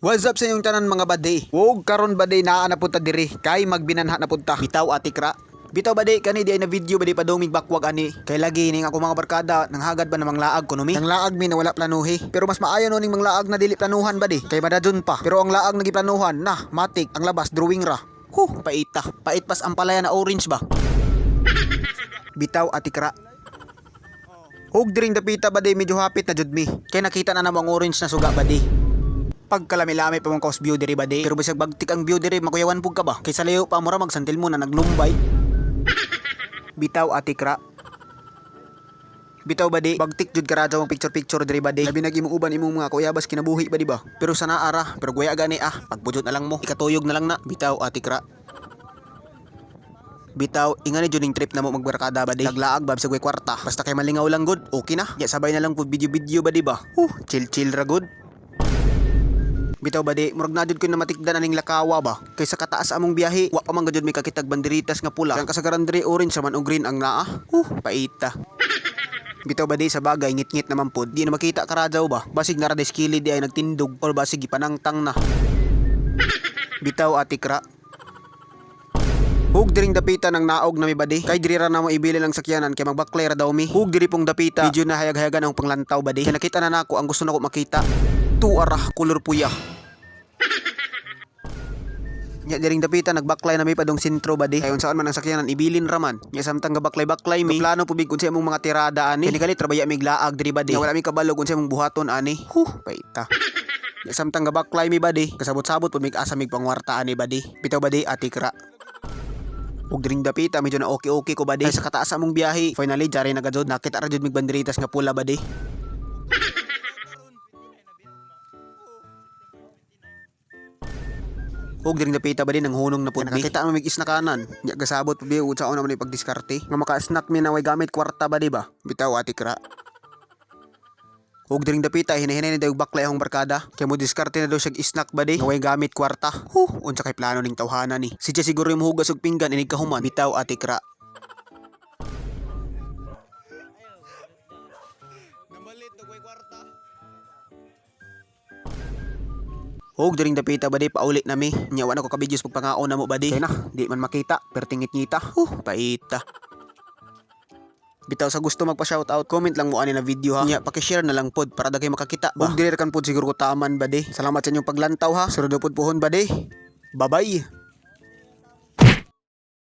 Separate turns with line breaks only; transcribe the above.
What's up sa inyong tanan, mga bade? Wog karon, bade, naa na punta diri kay magbinanha na punta. Bitaw, atikra. Bitaw, bade, kani di ay na video, bade, padung mig bakwag ani. Kay lagi ning ako mga barkada nang hagad ba na manglaag kuno mi. Nang laag mi na wala planuhi. Pero mas maayo no ning manglaag na dili planuhan, bade. Kay madadun pa. Pero ang laag na giplanuhan na matik ang labas drawing ra. Huh, paita. Pait pas ang palaya na orange ba. Bitaw, atikra. Hug diring dapita, bade, medyo hapit na jud mi. Kay nakita na namo ang orange na suga, bade. Pagkalami-lami pa mong kaos view diri, bade. Pero bisag bagtik ang view diri, makuyawan pug ka ba? Kay sa layo pa mura magsantil mo na naglumbay. Bitaw, atikra. Bitaw, bade, bagtik jud karadyo ang picture-picture diri, bade. Labi nag imong uban imong mga kuyabas kinabuhi ba, di ba? Pero sa naara, pero guya gani ah, pagbujot na lang mo, ikatuyog na lang na. Bitaw, atikra. Bitaw, ingani jud ning trip na mo magbarkada, bade. Laglaag bab sa kwarta. Basta kay malingaw lang gud, okay na. Ya sabay na lang pud video-video ba, di ba? Huh, chill-chill ra gud. Bitaw, bade, murag na jud ko na matikdan aning lakawa ba. Kay sa kataas among biyahe, wa pa man gud may kakitag banderitas nga pula. Kay ang kasagaran diri orange man o green ang naa. Huh, paita. Bitaw, bade, sa bagay ngit-ngit naman pod. Di na makita karadyaw ba. Basig nara skili di ay nagtindog or basig gipanangtang na. Bitaw, atikra. Hug diring dapita ng naog na mi, bade. Kay diri ra namo ibili lang sakyanan kay magbaklay ra daw mi. Hug diri pong dapita. Medyo na hayag-hayagan ang panglantaw, bade. Kay nakita na nako ang gusto nako makita. Tuara kolor puya. Nya diring dapita nagbaklay na mi padong sentro, bade. Kay unsaan man ang sakyanan ibilin ra man. Nya samtang gabaklay-baklay mi, plano pubig unsa imong mga tirada ani. Kani kalit ra baya mig laag diri, bade. Nya wala mi kabalo unsa imong buhaton ani. Huh, paita. Nya samtang gabaklay mi, bade, kasabot-sabot pud mig asa mig pangwarta ani, bade. Bitaw, bade, atikra. Ug diring dapita medyo na okay-okay ko, bade. Kay sa kataas among biyahe, finally jare na gajud nakita ra jud mig banderitas nga pula, bade. Ug diring dapita, bade, nang hunong na pud mi. Nakakita man mig isnakanan. Nya gasabot pud mi unsaon naman ipagdiskarte. Nga maka-snack mi na way gamit kwarta ba, di ba? Bitaw, atikra. Ug diring dapita hinahinay na daw baklay akong barkada. Kay mo diskarte na daw siya snack, bade, nga way gamit kwarta. Huh, unsa kay plano ning tawhana ni. Si siya siguro yung mohugas og pinggan inig kahuman. Bitaw, atikra.
Namalit og way kwarta.
Hug diring dapita, bade, pauli na mi. Nya wa na ko kabidyos pagpangaon na mo, bade. Kay na, di man makita, pertingit ngita. Huh, paita. Bitaw, sa gusto magpa-shoutout, comment lang mo ani na video ha. Nya paki-share na lang pod para daghay makakita ba. Ug diri ra kan pod siguro ko taman, bade. Salamat sa inyong paglantaw ha. Surudo pod puhon, bade. Bye-bye.